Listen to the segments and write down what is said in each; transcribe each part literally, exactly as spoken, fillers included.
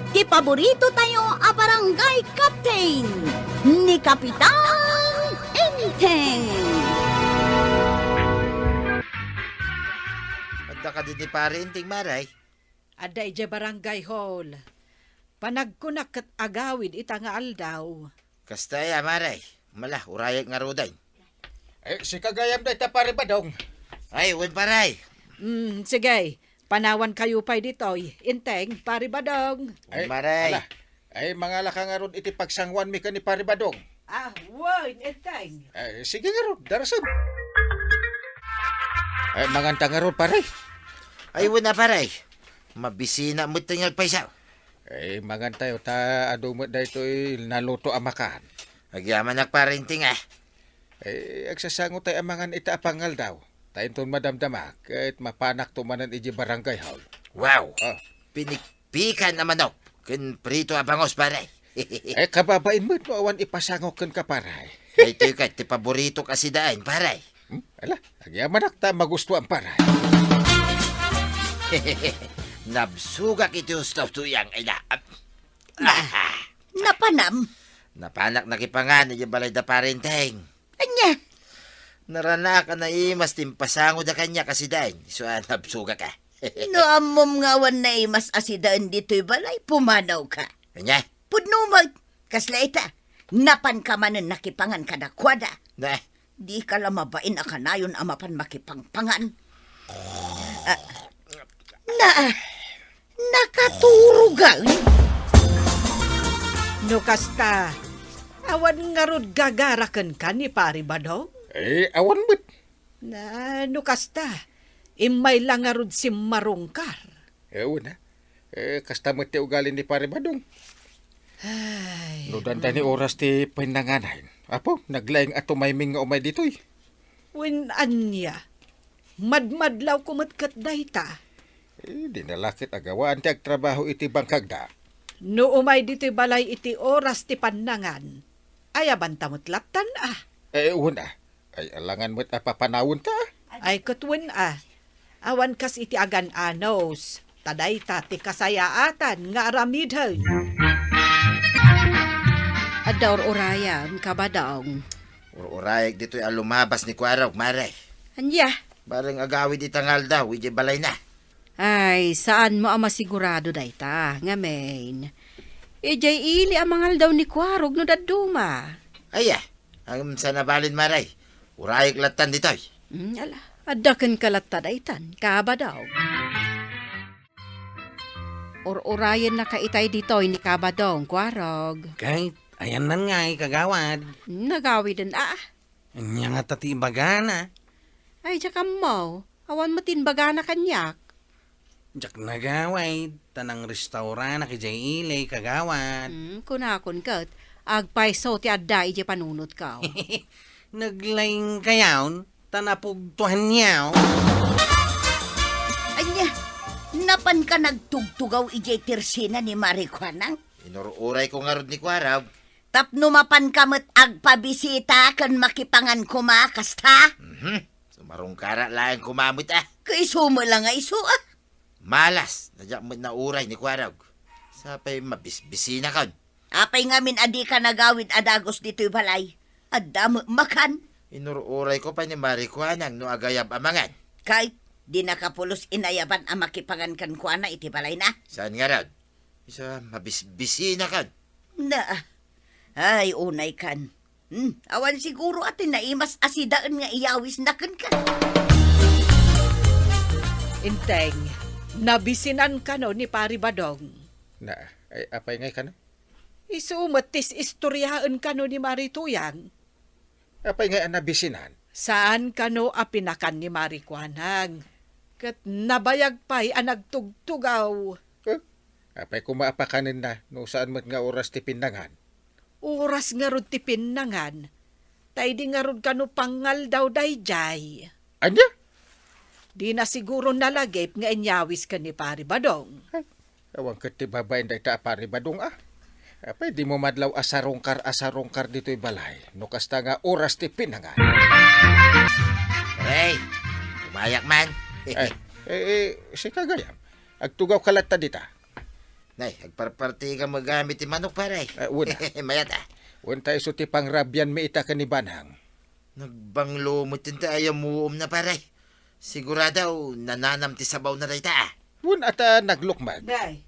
Ti paborito tayo a barangay captain, ni Kapitan Enteng. Adda kadi ni Pare Enteng, Mare? Adda idiay barangay hall. Panagkunak ket agawid ita nga aldaw. Kasta aya, Mare. Mala, urayek ngaruden. Eh, sika gayam dayta, Pare Badong. Ay, wen, Pare. Mm, sige. Panawankayo pay ditoy. Enteng, Pare Badong. Ay, Mare. Ala. Ay, mangalaka ngarud iti pagsanguanmi ken ni Pare Badong. Ah, wen, Enteng. Ay, sige ngarud, darasem. Ay, manganta ngarud, Pare. Ay, wen a, Pare. Mabisina met ti nga agpayso. Eh, mangantayo ta adu met daytoy naluto a makan. Agyamanak, Pare Enteng, a. Eh, agsasangotay a mangan ita a pangaldaw. Ta inton madamdama, ket mapanakto manen idiay barangay hall. Wow! Ah. Pinikpikan a manok ken prito a bangus, Pare. Eh, kababain met no awan ipasangok kenka, Pare. Daytoy ket ti paboritok a sidaen, Pare. Hmm? Ala, agyamanak ta magustuam, Pare. Nabsogak iti husto, Tuyang, ila. Na, napanam? Napanak nakipangan iti balay da Pare Enteng. Ania? Naranak a naimas ti impasangoda kaniak a sidaen, isu a nabsogak a. No ammom nga awan naimas a sidaen ditoy balay, pumanawka. Ania? Pudno met, kasla ita, napanka manen nakipangan kadakuada. Na. Dika la mabain a kanayon a mapan makipangpangan. Ah, na, nakaturogan. No kasta, awan ngarud gagara kenka ni Pare Badong? Eh, awan met. Na, no kasta, immay la ngarud simmarungkar. Eh, wen a. Eh, kasta met ti ugali ni Pare Badong. Ay, no danda ni mm. Oras ti pinnanganan. Apo, naglaing a tumayming nga umay ditoy. Wen ania? Madmadlawko met ket dayta. Eh, di na la ket agawaan ti agtrabaho iti bangkagda. No umay ditoy balay iti oras ti pannangan, ayabanta met lattan a. Eh, wen a. Ay, alangan met a papanawenta. Ay, ket wen a. Awan kas iti agan-anos. Ta dayta ti kasayaatan nga aramiden. Adda ur-urayam, Kabadong. Ur-urayek ditoy a lumabas ni Kuarog, Mare. Ania? Bareng agawid ita nga aldaw, idiay balayna. Ay, saanmo a masigurado dayta, ngamin. Idiay ili a mangaldaw ni Kuarog no dadduma. Aya, Ngem saan a balin, Mare. Urayek lattan ditoy. Mm, ala, adda kenka latta daytan, Kabadong. Ur-urayennaka itay ditoy ni Kabadong, Kuarog. Ket, ayanna ngay, Kagawad. Mm, nagawiden a. Ania ngata ti ibagana? Ay, diak ammo. Awan met ti imbagana kaniak. Diak nagawid, ta nangrestauranak idiay ili, Kagawad. Hmm, kunakon ket, agpayso ti adda idiay panunotko. Naglaingkayon, ta napugtoanyo. Ania, napanka nagtugtugaw idiay tersena ni Mare Kuanang? Inur-urayko ngarud ni Kuarog. Tapno mapanka met agpabisita ken makipangan koma, kasta? Mhm. Sumarungkara laeng koma met, a. Kaiso met la nga isu, a. Malas, na diak met nauray ni Kuarog. Sapay mabisbisinakon. Apay ngamin a dika nagawid a dagus ditoy balay? Adda met makan. Inur-urayko pay ni Mare Kuanang no agayab a mangan. Kay, dinaka pulos inayaban a makipangan kenkuana iti balayna? Saan ngarud? Isu a mabisbisinakon. Na, ay, unaykan. Hmm, awan siguro a ti naimas a sidaen nga iyawisna kenka. Enteng, nabisinan kano ni Pari Badong? Na, ay, apay ngay kano? Isu met ti is-istoriaen kano ni Mari Tuyang. Apay ngay a nabisinan? Saan kano a pinakan ni Mari Kuanang? Ket nabayag pay a nagtugtugaw. Eh, apay koma a pakanenna no saan met nga oras ti pinnangan? Oras ngarud ti pinnangan, ta idi ngarud kano pangaldaw daydiay. Ania? Dina siguro nalagip nga inyawis ken ni Pari Badong. Ay, awan ket ti babain dayta a Pari Badong, a. Apay, dimo madlaw a sarungkar a sarungkar ditoy balay no kasta nga oras ti pinnangan. Hey, umayak man. Ay, eh, eh, sika gayam. Agtugawka latta dita. Nay, agparpartika met gayam iti manok, pare. Eh, wen. Mayat, a. Wen ta isu ti pangrabianmi ita ken ni Banang. Nagbanglo met ti ayamuomna, pare. Sigurado, nananam ti sabawna dayta, a. Wen, ata naglukmag. Nay,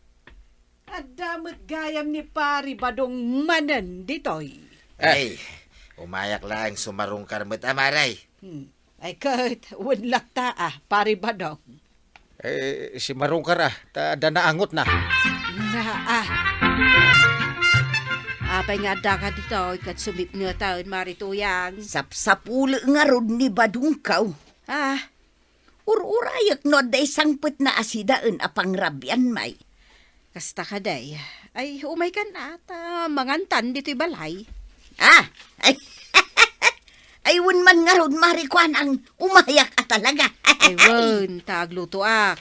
adda met gayam ni Pari Badong manen ditoy. Eh. Ay, umayak laeng sumarungkar met, a, pare. Hmm. Ay ket, wen latta, a, Pari Badong. Eh, simarungkar, a, ta adda naangotna. Na, a. Apay nga addaka ditoy ket sumipngeten, Mari Tuyang? Sapsapulek ngarud ni Badongko. A, ur-urayek no adda isangpetna a sidaen a pangrabianmi. Kasta kadi. Ay, umaykan a, ta mangantan ditoy balay. A! Ay, ay, wen man ngarud, Mari Kuanang, umayak a talaga. Ay, wen, ta aglutoak.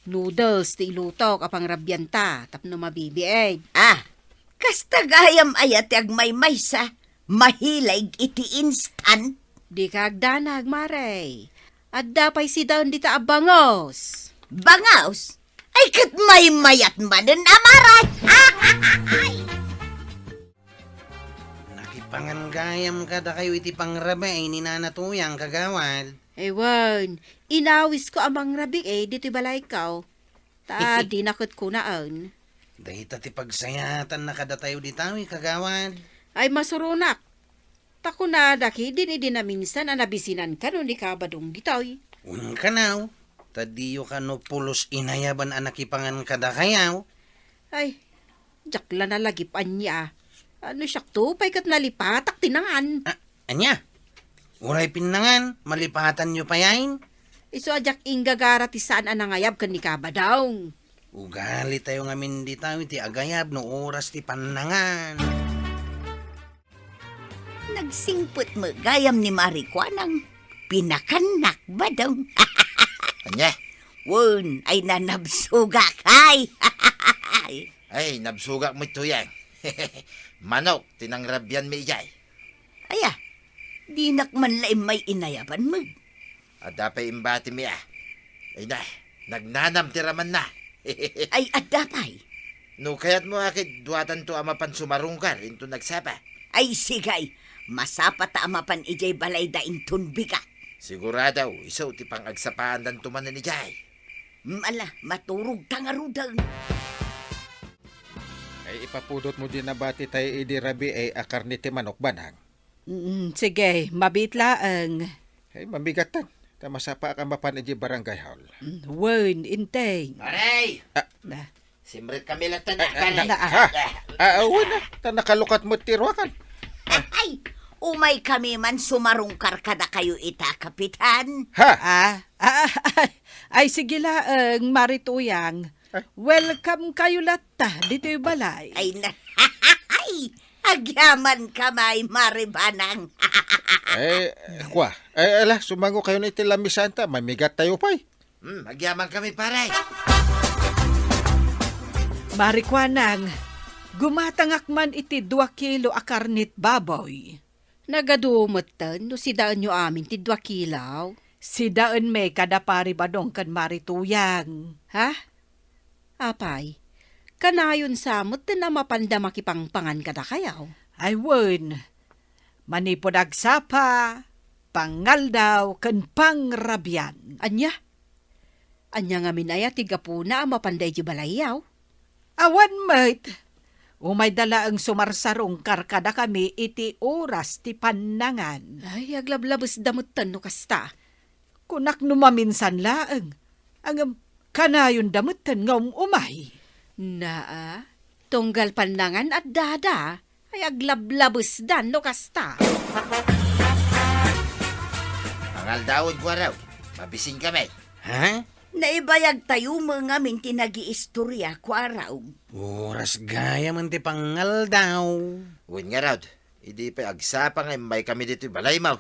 Noodles ti ilutok a pangrabianta tapno mabibiin. A! Kasta gayam aya ti agmaymaysa, mahilig iti instant? Dika agdanag, Mare. Adda pay sidaen dita a bangos. Bangos? Ay, ket maymayat manen a, Mare. Nakipangan gayam kadakayo iti pangrabii ni Nana Tuyang, kagawad. Ay wen, inawisko a mangrabii ditoy balayko. Ta dina ket kunaen. Dayta ti pagsayaatanna kadatayo ditoy, kagawad. Ay, masuronak. Ta kunada ketdin idi naminsan a nabisinanka no ni Kabadong ditoy. Wen kano, ta diyo kano pulos inayaban a nakipangan kadakayo. Ay, diak la nalagip ania. A, no siakto pay ket nalipatak ti nangan. A, ania? Uray pinnangan, malipatanyo payen? Isu a diak inggagara ti saan a nangayab ken ni Kabadong. Ugalitayo ngamin ditoy ti agayab no oras ti pannangan. Nagsingpet met gayam ni Mari Kuanang, pinakannak, Badong. Ania? Wen, ay nanabsogak, ay. Ay, nabsogak met, Tuyang. Manok ti nangrabianmi idiay. Aya, dinak man la immay inayaban met. Adda pay imbatimi, a. Ay na, nagnanam ti ramanna. Ay, adda pay. No kayatmo a ket duatanto a mapan sumarungkar inton nagsapa. Ay, sige, masapata a mapan idiay balayda inton bigat. Sigurado, isu ti pangagsapaandanto manen idiay. Mm, ala, maturogta ngaruden. Ay, ipapudotmo di nabati tayo idi rabii a karne ti manok, Banang. Mm, sige, mabiit laeng. Ay, mamigattan. Ta masapaak a mapan idiay barangay hall. Mm, wen, inteng. Pare! A. Na. Simretkami latta, a, a, pare. Na, a. A, a, wen, a. Ta nakalukat met ti ruakan. Ay, umaykami man sumarungkar kadakayo ita, Kapitan. Ha? A, a, a, ay, sige laeng, Mari Tuyang. Ay. Welcome kayo latta ditoy balay. Ay, na, ay, agyamankami, Mari Banang. Eh, kua. Eh, ala, sumango kayo na iti lamisanta. Mamigat tayo pay. Hmm, agyamankami, pare. Mari Kuanang, gumatangak man iti dua kilo a karne ti baboy. Nagadu metten no sidaenyo amin ti dua kilo. Sidaenmi kada Pari Badong ken Mari Tuyang. Ha? Apay, kanayon sa metten a mapanda makipangpangan kadakayo? Ay wen, manipud agsapa, pangaldaw, ken pangrabian. Ania? Ania ngamin aya ti gapuna a mapanda idiay balayyo? Awan met. Umayda laeng sumarsarungkar kadakami iti oras ti pannangan. Ay, aglablabesda metten no kasta. Kunak no maminsan laeng. Ngem, kanayonda metten nga um-umay. Naa, tunggal pannangan addada. Ay, aglablabesdan no kasta. Mangaldaw, Kuaraw. Mabisinkami. Ha? Naibayagtayo met ngamin ti nagiistoria, Kuaraw. Oras gayam ti pangaldaw. Wen ngarud, idi pay agsapa nga immaykami ditoy balaymo.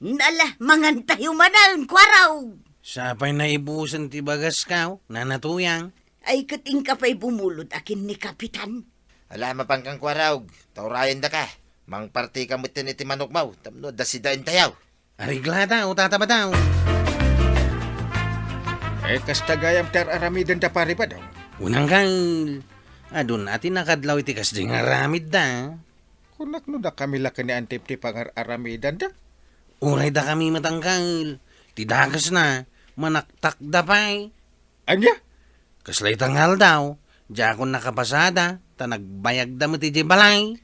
Nala, mangantayo manen, Kuaraw. Sapay naibusen ti bagasko, Nana Tuyang. Ay, ket inka pay bumulod a ken ni Kapitan. Ala, mapankan, Kuaraw. Ta urayendaka. Mangpartika metten iti manokmo tapno adda sidaentayo. Areglada, o tatabataw. Eh, kasta gayam ti ar-aramidenda, Pari Badong. Unanggal, Aduna ti nakadlaw iti kasdi nga aramidda. Kunak no dakami la ken ni Antip ti pangar-aramidanda. Uray dakami met, angkel. Ti dakesna, manaktakda pay. Ania? Kasla ita nga aldaw, diakon nakapasada, ta nagbayagda met idiay balay.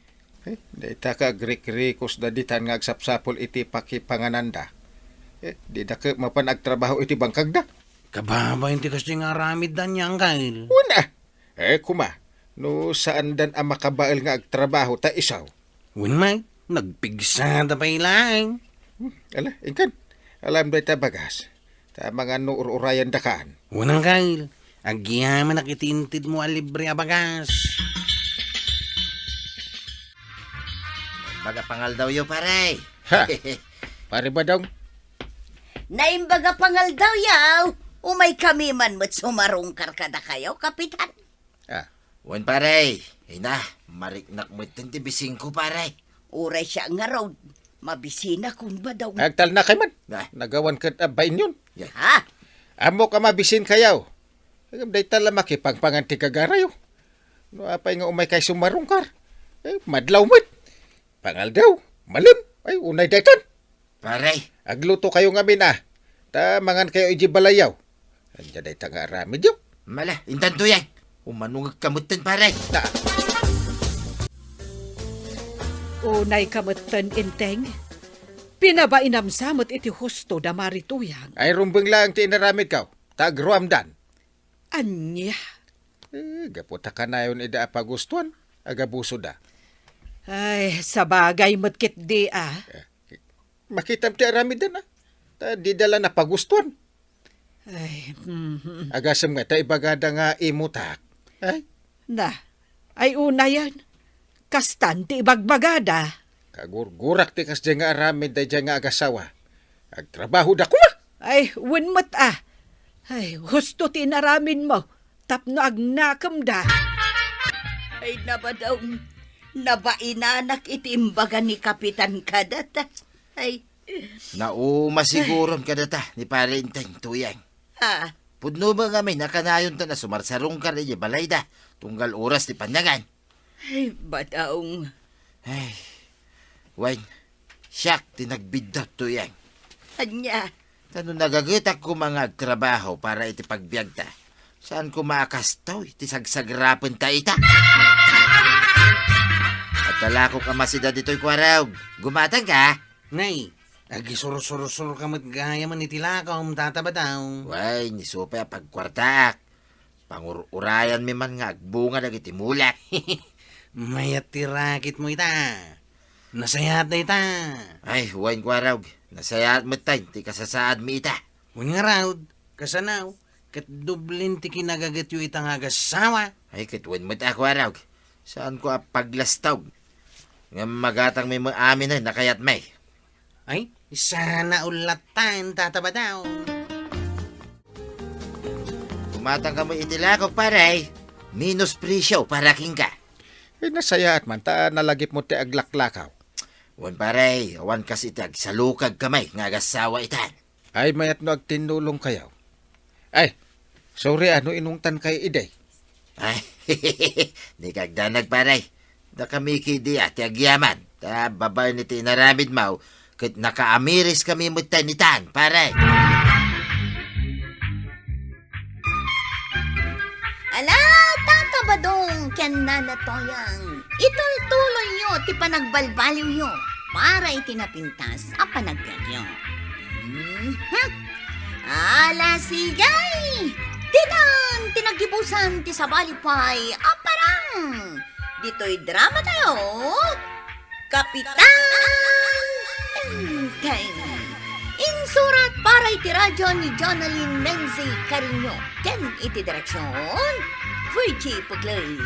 Eh, dayta ka agrikrikusda ditan nga agsapsapul iti pakipangananda. Eh, dida ket mapan agtrabaho iti bangkagda. Kababain ti kasdi nga aramidda ania, angkel. Wen a. Eh, kuma, no saandan a makabael nga agtrabaho ta isu. Wen met, nagpigsada pay laeng. Hmm, ala, inkan. Alam dayta bagas. Ta mangan no ur-urayandakan. Wen, angkel. Agyamanak iti intedmo a libre a bagas. Baga pangaldawyo, pare. Ha? Pare Badong? Naimbag a pangaldawyo. Umaykami man met sumarungkar kadakayo, Kapitan. Ah. Wen, pare. Ina, mariknak metten ti bisinko, pare. Uray siak ngarud, mabisinakon, Badong. Agtalnakay man. Ah. Nagawan ket a bainyon. Yeah. Ha? Ammok a mabisinkayo. Ngem dayta la makipangpangan ti gagarayo. No apay nga umaykay sumarungkar? Eh, madlaw met. Pangaldaw, malem. Ay, unay daytan. Pare. Aglutokayo ngamin a. Ta mangankayo idiay balayyo. Ania dayta nga aramidyo? Mala, intanto yan. Umanungek ka metten, pare. Ta. Unay ka metten, Enteng. Pinabainam sa met iti husto da Mari Tuyang. Ay, rumbeng laeng ti inaramidko. Ta agruamdan. Ania? Eh, gapu ta kanayon ida a pagustuan, agabusoda. Ay, sabagay met ketdi a. Eh, makitam ti aramidda a. Ta dida la napagustuan. Ay, mhm. Agasem nga ta ibagada nga imutak. Ay. Na, ay unayen. Kastan ti ibagbagada. Kagurgurak ti kasdiay nga aramid daydiay nga agasawa. Agtrabahoda koma! Ay, wen met a. Ay, husto ti inaramidmo tapno agnakemda. Ay, na, Badong, nabainanak iti imbaga ni Kapitan kadata. Ay. Nauma siguron kadata ni Pare Enteng, Tuyang. Ah. Pudno met ngamin a kanayonton a sumarsarungkar idiay balayda, tunggal oras ti panangan. Ay, Badong. Ay, wen, siak ti nagbiddut, Tuyang. Ania? Ta no nagagetak koma nga agtrabaho para iti pagbiagta, saan koma a kastoy ti sagsagrapenta ita? Agtalakok a masida ditoy, Kuarog. Gumatangka? Nay, agisursuro ka met gayam iti lakom, Tata Badong. Wen, isu pay a pagkuartaak. Pangur-urayanmi man nga agbunga dagiti mulak. Mayat ti raketmo ita. Nasayaat dayta. Ay, wen, Kuarog. Nasayaat metten ti kasasaadmi ita. Wen ngarud, kasano, ket doblen ti kinagagetyo ita nga agasawa. Ay, ket wen met a, Kuarog. Saanko a paglastog. Ngem magatangmi met amin a kayatmi. Ay, sana ullatan, Tata Badong. Gumatangka met iti lakok, pare. Minus presyo para kenka. Eh, nasayaat man ta nalagipmo ti aglaklakaw. Wen, pare, awan kas iti agsalukagkami nga agasawa itan. Ay, mayat no agtinnulongkayo. Ay, sorry a no inungtankayo idi. Ay, di kagdanag, pare. Dakami ketdi a ti agyaman. Ta babaen iti inaramidmo, ket nakaamiriskami metten itan, pare. Ala, Tata Badong ken Nana Toyang, itultuloyyo ti panagbalbaliwyo para iti napintas a panagbiagyo. Mhm. Ala, sige! Ditan ti naggibusan ti sabali pay a parang ditoy dramatayo, Kapitan Enteng. Insurat para iti radyo ni Jonalyn Menzi Cariño ken iti direksion, Virgie Puclay.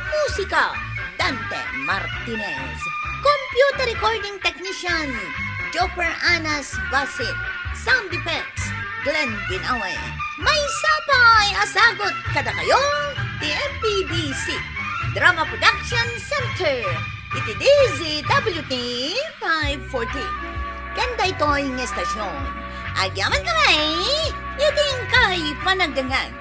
Musika, Dante Martinez. Computer recording technician, Joper Anas Basit. Sound effects, Glenn Binawe. Maysa pay a sagut kadakayo ti M P B C Drama Production Center iti D Z W T five forty. Ken daytoy nga estasion, agyamankami iti inkay panagdengngeg.